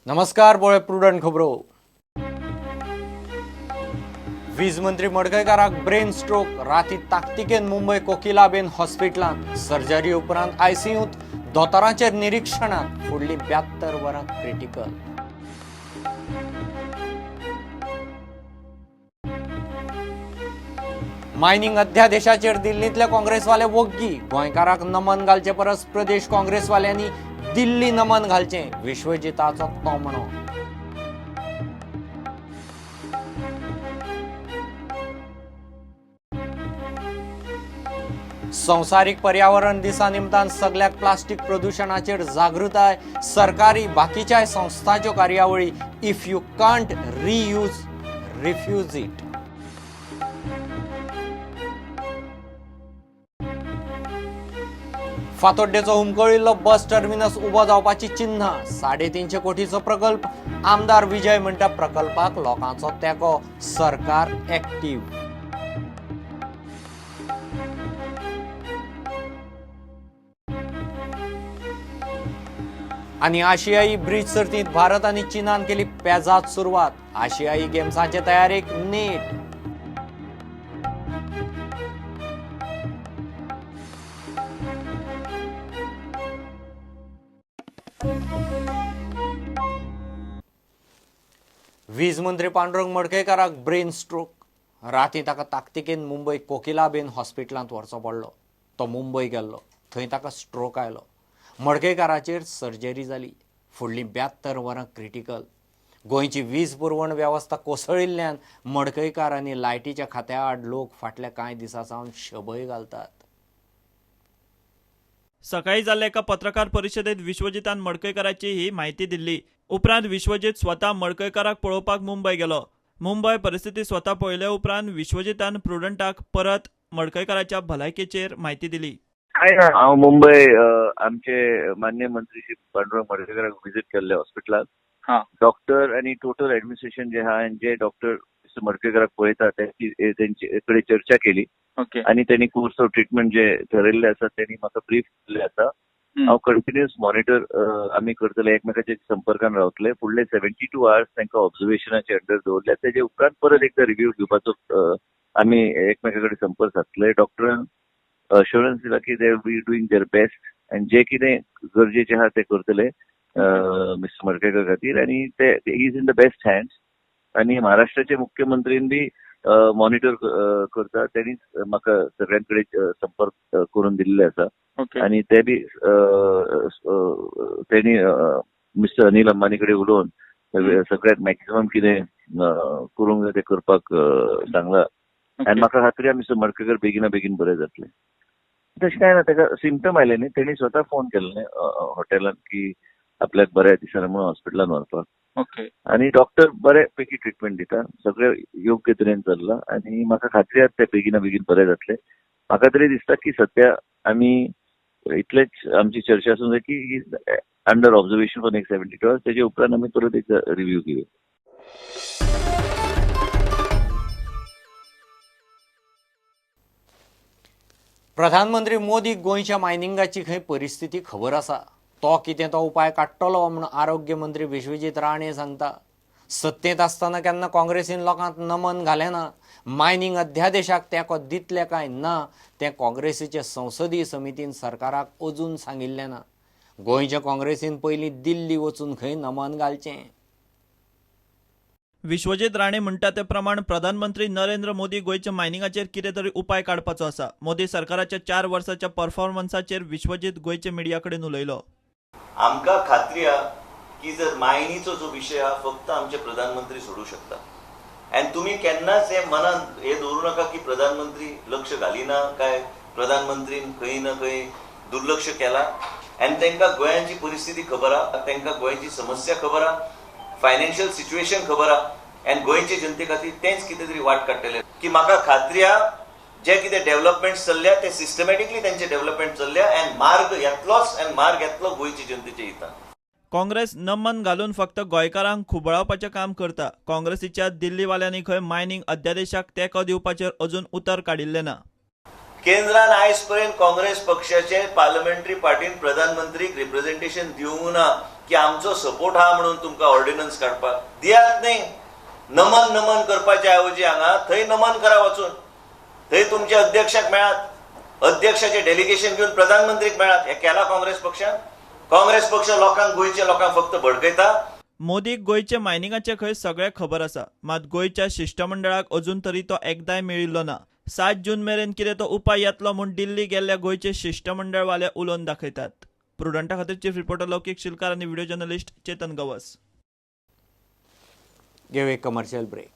नमस्कार, पळय प्रुडंट खबरो. वीज मंत्री मडकयकाराक ब्रेन स्ट्रोक. राती ताकतिकेन मुंबय कोकिलाबेन हॉस्पिटलांत सर्जरी उपरांत आयसीयूंत दोतोरांचेर निरीक्षणांत. फुडलीं 72 वरां क्रिटिकल. मायनिंग अध्यादेशाचेर दिल्लींतले काँग्रेसवाले वोग्गी. गोंयकाराक नमन घालचे परस प्रदेश काँग्रेसवाल्यांनी दिल्ली नमन घालचें, विश्वजिताचो तोमणो. संवसारीक पर्यावरण दिसा निमतान सगल्याक प्लास्टीक प्रदुशणाचेर जागृताय. सरकारी बाकीच्याय संस्थांच्यो कार्यावळी. If you can't reuse, refuse it. फातोड्डेचो हुमकळिल्लो बस टर्मिनस उबो जावपाची चिन्हां. 350 कोटीचो प्रकल्प. आमदार विजय म्हणटा, प्रकल्पाक लोकांचो तेंको, सरकार एक्टीव. आनी आशियाई ब्रिज सर्तींत भारत आनी चीनान केली पेजाद सुरवात. आशियाई गेम्साचे तयारेक नेट. वीज मंत्री पांडुरंग मडकयकाराक ब्रेन स्ट्रोक. राती ताका ताकतिकेन मुंबय कोकिलाबेन हॉस्पिटलांत व्हरचो पडलो. तो मुंबय गेल्लो, थंय ताका स्ट्रोक आयलो. मडकयकाराचेर सर्जरी जाली. फुडलीं 72 वरां क्रिटिकल. गोंयची वीज पुरवण वेवस्था कोसळिल्ल्यान मडकयकार आनी लायटीच्या खात्या आड लोक फाटल्या कांय दिसां सावन शबय घालतात. सकाळी जाल्ल्या एका पत्रकार परिशदेत विश्वजितान मडकयकाराची ही म्हायती दिल्ली. उपरांत विश्वजीत स्वता मडकयकाराक पळोवपाक मुंबय गेलो. मुंबय परिस्थिती स्वता पळयल्या उपरांत विश्वजितान प्रुडंटाक परत मडकयकाराच्या भलायकेचेर म्हायती दिली. हांव मुंबय आमचे मान्य मंत्री श्री पांडुरंग मडकयकाराक विजीट केल्ले हॉस्पिटलात. डॉक्टर आनी टोटल ऍडमिनिस्ट्रेशन जे आहा आनी जे डॉक्टर मडकयकाराक पळयता तेंचे कडेन चर्चा केली आनी त्यांनी कोर्स ऑफ ट्रिटमेंट जे ठरयल्ले आसा त्यांनी म्हाका ब्रीफ केल्ले आसा. हांव कंटिन्युअस मॉनिटर आमी करतले, एकमेकाच्या संपर्कान रावतले. फुडले 72 आवर्स तांकां ऑब्झर्वेशनाचे अंडर दवरले. तेजे उपरांत परत एकदा रिव्यू घेवपाचो आमी एकमेका कडेन संपर्क साधतले. डॉक्टरान अश्योरन्स दिला की they be doing their best आनी जे कितें गरजेचें आहा ते करतले मिस्टर मडकयकर खातीर आनी ते is in the best hands. आनी महाराष्ट्राचे मुख्यमंत्रीन बी मॉनिटर करता, तेणीच म्हाका सगळ्यां कडेन संपर्क करून दिल्ले आसा. आनी ते बी तेणी मिस्टर अनिल अंबानी कडेन उलोवन सगळ्यात मॅक्सिमम कितें करूंक जाय तें करपाक सांगला. आनी म्हाका खात्री आहा मिस्टर मडकयकर बेगिना बेगीन बरें जातलें. तशें कांय ना, ताका सिमटम आयले न्ही, तेणी स्वता फोन केल्ले हॉटेलान की आपल्याक बरें दिसना म्हणून हॉस्पिटलान व्हरपाक. आनी डॉक्टर बरे पैकी ट्रिटमेंट दिता, सगळे योग्य तरेन चल्ला आनी म्हाका खात्री आसा ते बेगिना बेगीन बरे जातले. म्हाका तरी दिसता की सद्या आमी इतलेच आमची चर्चा आसूंक जाय की is under observation for next 72 hours. तेजे उपरांत आमी परत एकदा रिव्यू घेवया. प्रधानमंत्री मोदी गोंयच्या मायनिंगाची खंय परिस्थिती खबर आसा. तो कितें तो उपाय काडटलो म्हूण आरोग्य मंत्री विश्वजीत राणे सांगता. सत्तेंत आसतना केन्ना काँग्रेसीन लोकांक नमन घालें ना. मायनिंग अध्यादेशाक तेंको दितले काय ना तें काँग्रेसीचे संसदीय समितीन सरकाराक अजून सांगिल्लें ना. गोंयच्या काँग्रेसीन पयलीं दिल्ली वचून खंय नमन घालचें. विश्वजीत राणे म्हणटा ते प्रमाण प्रधानमंत्री नरेंद्र मोदी गोंयच्या मायनिंगाचेर कितें तरी उपाय काडपाचो आसा. मोदी सरकाराच्या 4 वर्साच्या परफॉर्मन्साचेर विश्वजीत गोंयच्या मिडिया कडेन उलयलो. आमकां खात्री आहा की जर मायनीचो जो विशय आहा फक्त आमचे प्रधानमंत्री सोडू शकता. आनी तुमी केन्नाच हे मनान हे दवरूं नाका की प्रधानमंत्री लक्ष घालिना काय प्रधानमंत्रीन खंय ना खंय दुर्लक्ष केला. आनी तांकां गोंयांची परिस्थिती खबर आहा, तांकां गोंयची समस्या खबर आहा, फायनान्शियल सिच्युएशन खबर आहा आनी गोंयचे जनते खातीर तेंच कितें तरी वाट काडटले. की म्हाका खात्री आहा जे कितें डेव्हलपमेंट चल्ल्या ते सिस्टमॅटिकली तेंचे डेव्हलपमेंट चल्ल्या आनी मार्ग येतलोच आनी मार्ग येतलो गोंयचे जनतेच्या हितान. काँग्रेस नमन घालून फक्त गोंयकारांक खुबळावपाचें काम करता. काँग्रेसीच्या दिल्लीवाल्यांनी खंय मायनिंग अध्यादेशाक तेंको दिवपाचेर अजून उतर काडिल्लें ना. केंद्रान आयज पर्यंत काँग्रेस पक्षाचे पार्लमेंटरी पार्टीन प्रधानमंत्रीक रिप्रेझेंटेशन दिवंक ना की आमचो सपोर्ट आहा म्हणून तुमकां ऑर्डिनन्स काडपाक दियात न्ही. नमन नमन करपाच्या ऐवजी हांगा थंय नमन करा वचून, थंय तुमच्या अध्यक्षाक मेळात, अध्यक्षाचे डेलिगेशन घेवन प्रधानमंत्रीक मेळात. हे केला काँग्रेस पक्षान? काँग्रेस पक्ष लोकांक, गोंयच्या लोकांक फक्त भडकयता. मोदीक गोंयचे मायनिंगाचे खंय सगळें खबर आसा, मात गोंयच्या शिश्टमंडळाक अजून तरी तो एकदाय मेळिल्लो ना. 7 जून मेरेन कितें तो उपाय येतलो म्हूण दिल्ली गेल्ल्या गोंयचे शिश्टमंडळवाले उलोवन दाखयतात. प्रुडंटा खातीर चीफ रिपोर्टर लौकीक शिलकार आनी व्हिडिओ जर्नलिस्ट चेतन गवस. घेवया एक कमर्शियल ब्रेक.